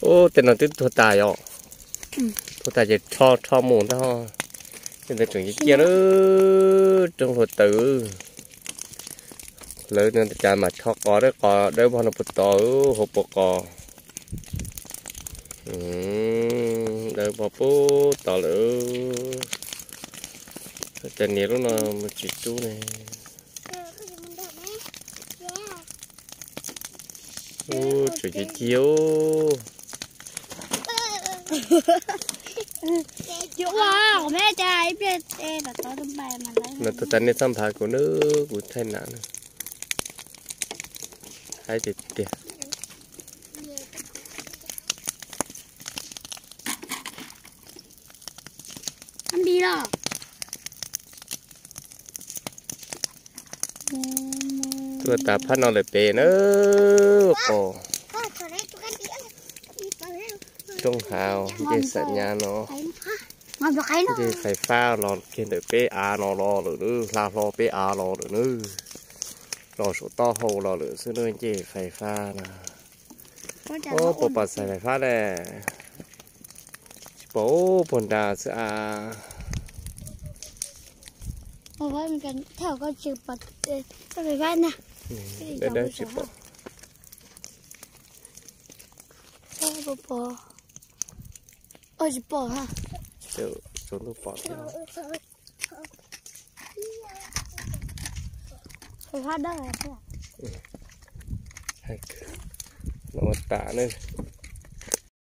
Ub, tej no twb tuag tas yom. Tuag tas ces rho rho mus ntag. Tej ntawd tseem ciaj ciaj lawm, roob hluav taws. Lawv no cas mas rho qos dawb, qos dawb vog no puag tod, hauv paus qos. Dawb vog puag tod lawm. Cas niam lub no mus tsis rub ne. Ub, tseem cig cig. Mas tus tas nej txhob nphav kuv nawb, kuv thaij nas na. Haib tiag tiag. Tuaj tas phab no lawm pem na, qos. Roob hav ncej xam nyab no. Ncej fais fab los kiag ntawm peb av no los lawm nawb, hla hlo peb av los lawm nawb. Los saum taub hau los lawm xwb nawb, ncej fais fab na. Ub, puas pom xais fais fab ne? Tsis pom, puag nrad xwb a. Dawb dawb tsis pom. Tsaus ntuj pom thiab. Ua tas nawb.